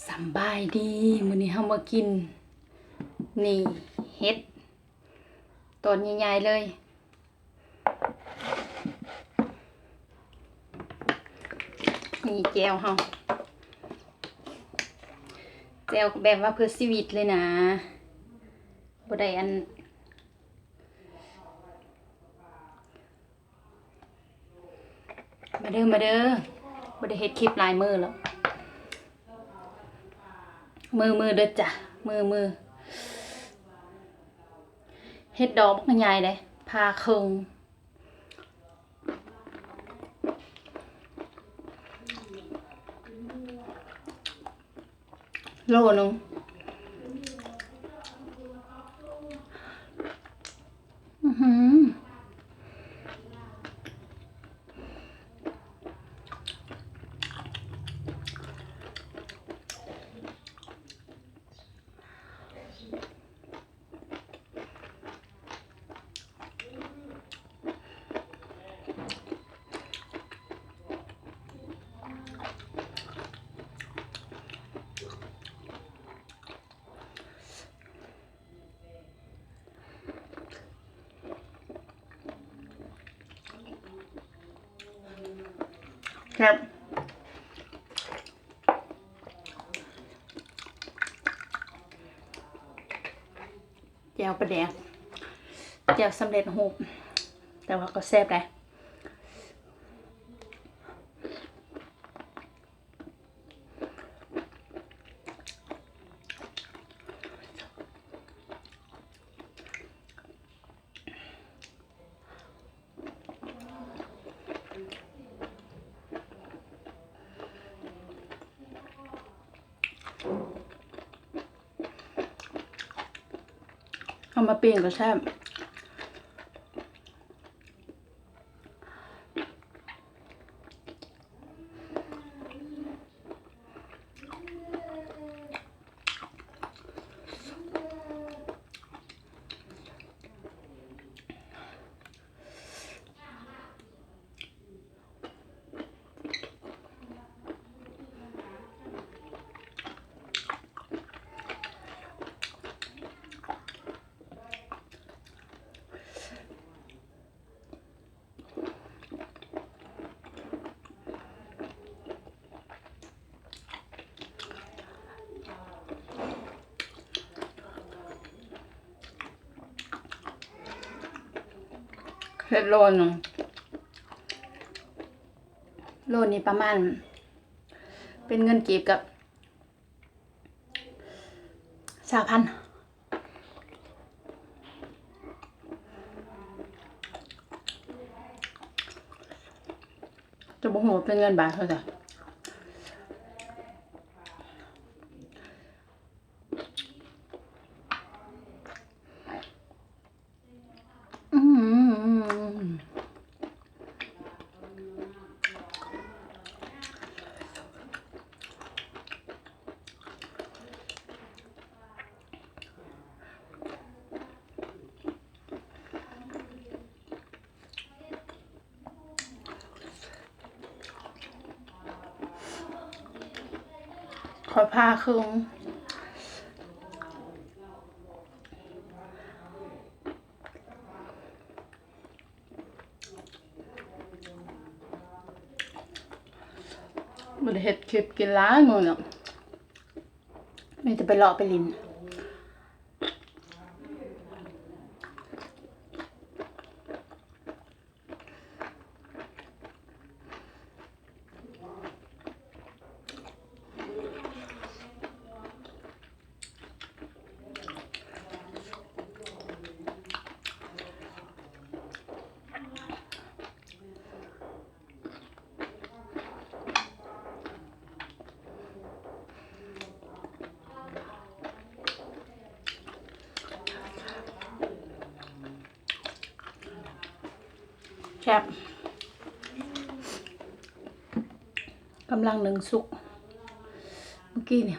ສຳບາຍດີ ມື້ນີ້ເຮົາມາກິນ ນີ້ ເຫັດ ຕອນໃຫຍ່ໆເລີຍ. ນີ້ແຈ່ວເຮົາ ແຈ່ວແບບວ່າເພື່ອຊີວິດເລີຍນະ ບໍ່ໄດ້ອັນ ມາເດີ ມາເດີ ບໍ່ໄດ້ເຮັດຄລິບຫຼາຍມື້ແລ້ວ ມື້ໆເດີຈ້ະ ມື້ໆ. ເຫັດດອກບັກໃຫຍ່ເດ້ ຜ່າເຄິ່ງ ໂລໜຶ່ງ ອືຫື. ແຊບ ແຈ່ວປາແດກ ແຈ່ວສຳເລັດຮູບ ແຕ່ວ່າກໍແຊບໄດ໋. ເອົາມາປີ້ງກໍແຊບ. ເຮັດໂລໜຶ່ງ ໂລນີ້ປະມານ ເປັນເງິນກີບກໍ ຊາວພັນ ແຕ່ບໍ່ຮູ້ວ່າເປັນເງິນບາດເທົ່າໃດ. ອືມ ຂໍພາເຄິ່ງ ບໍ່ໄດ້ເຮັດຄລິບກິນຫຼາຍມື້ແລ້ວ ມີແຕ່ໄປເລາະໄປຫຼິ້ນ. ແຊບ ກຳລັງໜຶ້ງສຸກ ມື້ກີ້ນີ້.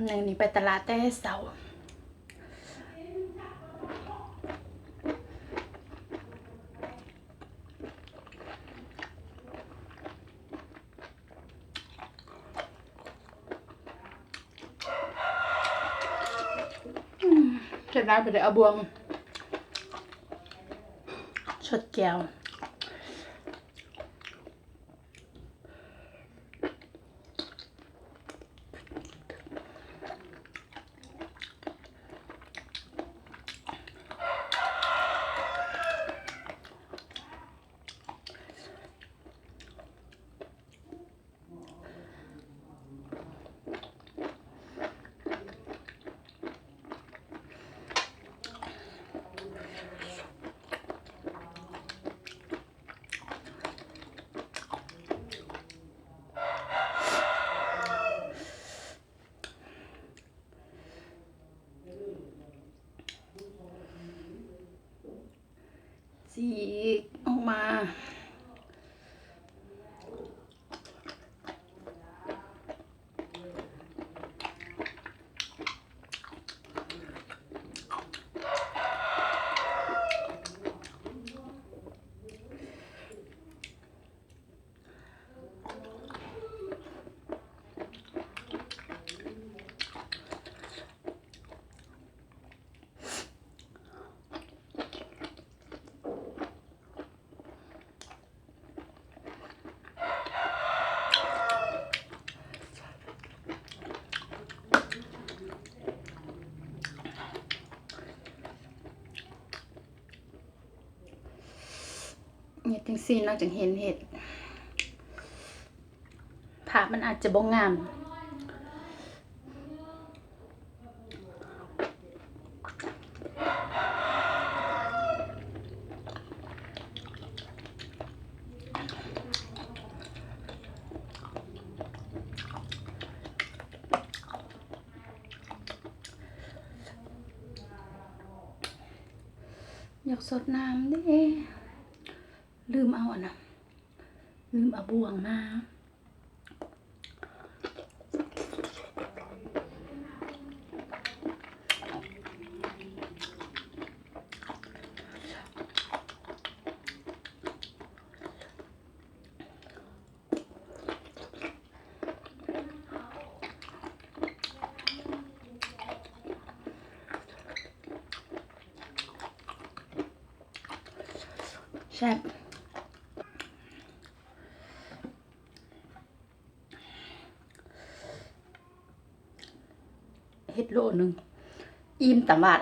ມື້ນີ້ໄປຕະຫຼາດແຕ່ເຊົ້າ. ອືມ ເສຍດາຍບໍ່ໄດ້ເອົາບ່ວງຊົດແຈ່ວ. ສີກອອກມາ. ເຮັດຈັ່ງຊີ້ເນາະ ຈັ່ງເຫັນເຫັດ ພາບມັນອາດຈະບໍ່ງາມ. ຢາກສົດນ້ຳເດ້ ລືມເອົາອັນນະ ລືມເອົາບ່ວງມາ. ແຊບ ເຮັດໂລໜຶ່ງ ອີ່ມຕາມາດ.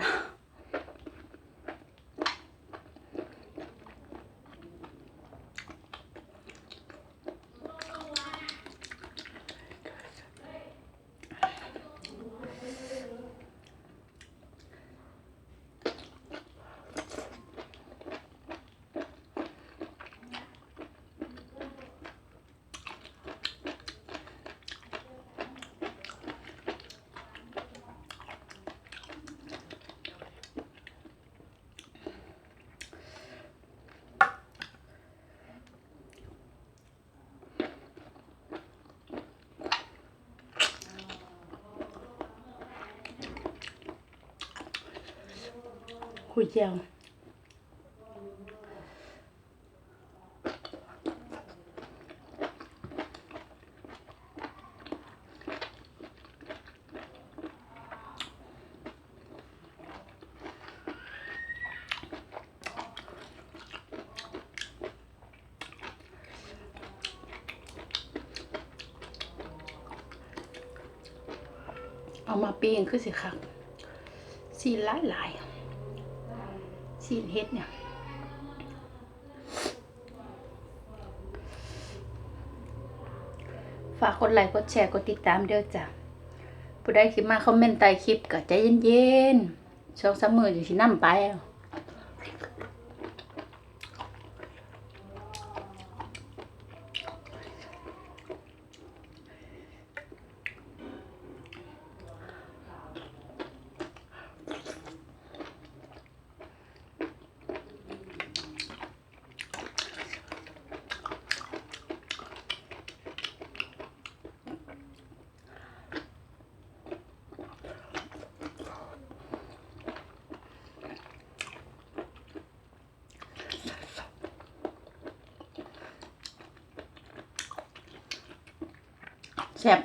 ຄຸຍແຈ່ວ. ເອົາມາປີ້ງຄືຊິຄັກ ຊີ້ນຫຼາຍໆ ຊີ້ນເຫັດນີ້. ຝາກກົດໄລ ກົດແຊ ກົດຕິດຕາມເດີຈ້າ. ຜູ້ໃດຊິມາຄອມເມັນໃຕ້ຄລິບກໍໃຈເຢັນໆ ສອງສາມມື້ຈັ່ງຊິນຳໄປ. ເ ແຊບ.